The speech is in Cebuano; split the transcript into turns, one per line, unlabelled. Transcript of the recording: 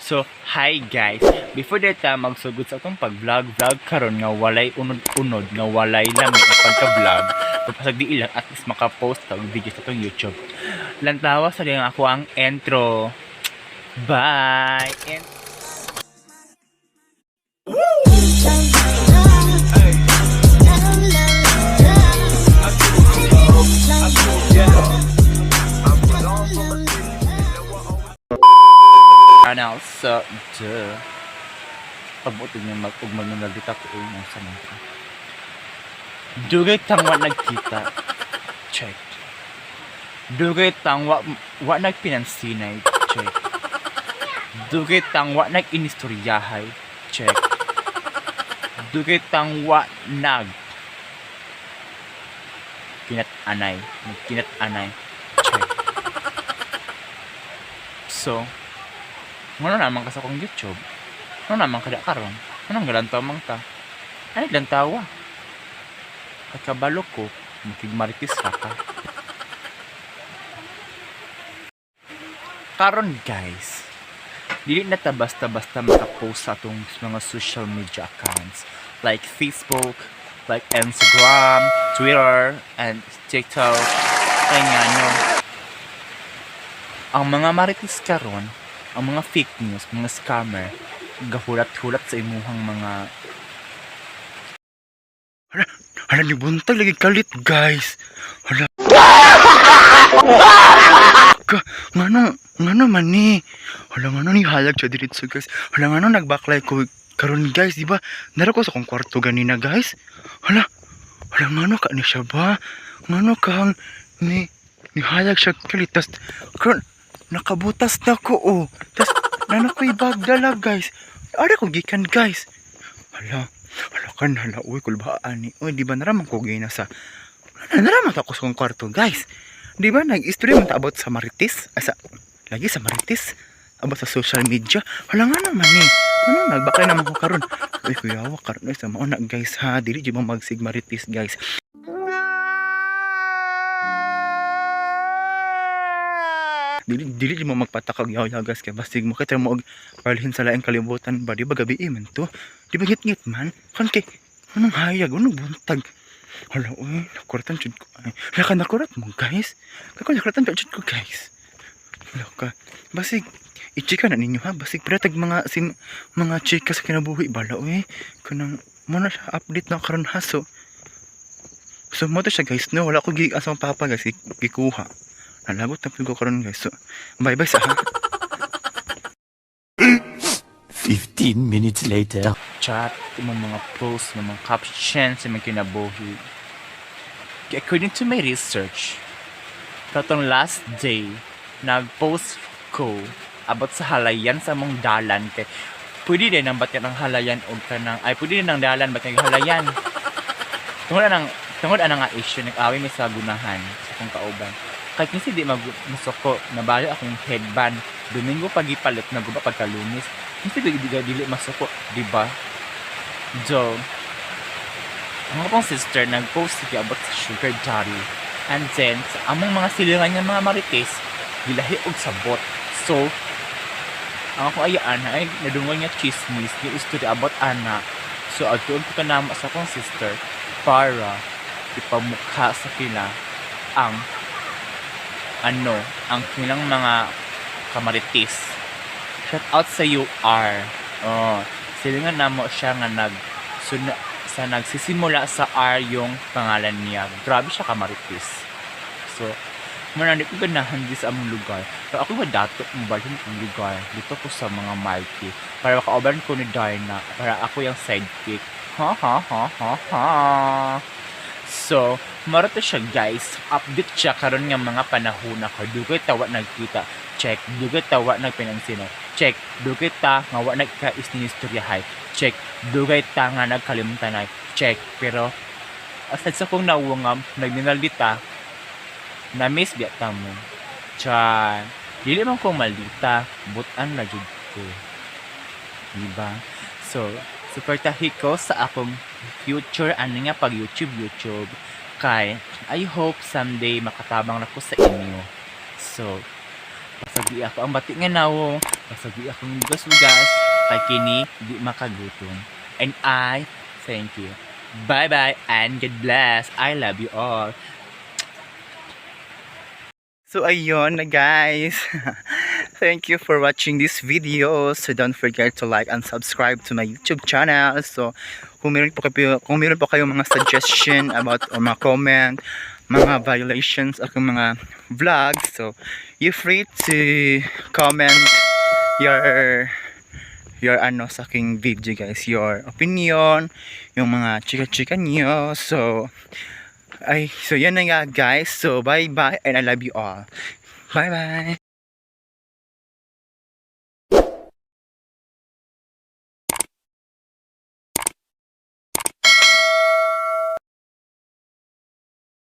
So, hi guys. Before that ta magsugod sa atong pag-vlog vlog karon nga walay unod-unod, nga walay lami ang pagka-vlog. Pagpasag di ilang, at least maka-post og video sa atong YouTube. Lantawa sa ang ako ang intro. Bye. And ano, so, duh. Pabuti niya mag-ugman ng lalita ko eh, nang sa mga. Dugay tang wa nagkita. Check. Dugay tang wa nagpinansinay. Check. Dugay tang wa nag-inistoryahay. Check. Dugay tang wa nag kinat-anay. Nagkinat-anay. Check. So, ngano naman ka sa akong YouTube? Ano naman ka da karon? Anong galantaw man ka? Ano lantawa? Kakabalo ko, makigmaritis ka ka. Karon guys, dili na ta basta-basta makapost sa atong mga social media accounts like Facebook, like Instagram, Twitter, and TikTok. Kaya nga no, ang mga marites karon, ang mga fake news, mga scammer, gahulat-hulat sa imuhang mga
Hala, hala ni buntag lagi kalit, guys. Hala. Ka, ngano, ngano man ni? Hala, ngano ni halag siya diretso, guys. Hala, ngano nagbaklay ko karon, guys, di ba? Nara ko sa akong kwarto ganina, guys. Hala, hala ngano ka ni siya ba? Ngano kang ni halag siya kalit, tas karon nakabutas na ko oh. Tas nana ko ibag dala, guys. Ara ko gikan, guys. Hala. Hala kan, hala, uy, kulbaan ni. Uy, di ba naraman ko gina sa... Naraman ako sa kong kwarto, guys. Di ba, nag-istorya man ta about sa Marites? Ay, sa... Lagi sa Marites? About sa social media? Hala nga naman eh. Ano, nagbakay naman ko karon. Uy, kuyawa karon. Uy, sa mauna, guys, ha. Dili, di ba magsig Marites, guys. Dili, dili di mo magpatakag yaw guys, kay basig mo kita mo og parlhin sa laing kalibutan ba, di ba gabi eh, man to, di ba ngit-ngit man kan kay anong hayag anong buntag. Hala, uy, nakuratan jud ko. Ay, hala ka, nakurat mo, guys. Kako, nakuratan jud ko, guys. Hala ka. Basig, i-chika na ninyo, ha. Basig, pero tag mga, sin, mga chika sa kinabuhi, bala, uy. Kanang, mo na siya update na karon ha. So, so, mo to siya, guys. No, wala ko gi asang papa, guys. Gikuha. Nalagot na ko karon, guys. So, bye-bye sa ha.
15 minutes later.
Chat, imong mga post, imong mga captions, imong kinabuhi. Kaya according to my research, katong last day, nag-post ko about sa halayan sa among dalan kay pwede din ang batyan ang halayan og kanang ay pwede din ang dalan batyan ang halayan tungod anang nga issue, nag-away mi sa gunahan sa akong kauban kahit kasi di mag masuko, nabalo akong headband Domingo pagipalit, naguba pagka Lunes, kasi di, di, dili masuko, di ba? So ang akong sister nag-post siya about sa sugar daddy, and then sa among mga silingan nga mga marites, gilahi og sabot. So ang akong ayaan ay nadungol nga chismis ni istorya about ana. So adtuon ko kanamo sa akong sister para ipamukha sa kila ang ano, ang kilang mga kamarites. Shout out sa UR. Oh, silingan namo siya nga nag sa nagsisimula sa R yung pangalan niya. Grabe siya kamarites. So, marami ko ganahan di sa among lugar. Pero ako ba dato mobalhin ang lugar dito ko sa mga Malki para makauban ko ni Darna, para ako yung sidekick. Ha ha ha ha ha. So, mao to siya, guys. Update siya karon nga mga panahon ako. Dugay ta wa nagkita. Check. Dugay ta wa nagpinansin. Check. Dugay ta nga wa nagka-istoryahay. Check. Dugay ta nga nagkalimtanay. Check. Pero, aside sa kong nawangam, nagninaldita, na-miss biya ta mo. Char. Dili man ko malita, butan na jud ko. Diba? So, suportahi ko sa akong future ano nga pag YouTube YouTube kay I hope someday makatabang na ko sa inyo. So, Pasagi ako ang bati nga nawong, pasagi akong bugas-bugas, kay kini di makagutom. And I thank you. Bye-bye and God bless. I love you all.
So ayun na, guys. Thank you for watching this video. So don't forget to like and subscribe to my YouTube channel. So kung meron po kayong mga suggestion about or mga comment, mga violations akong mga vlogs, so you free to comment your ano sa aking video, guys, your opinion, yung mga chika-chika niyo. So ay, so yan na nga, guys. So, bye-bye and I love you all. Bye-bye.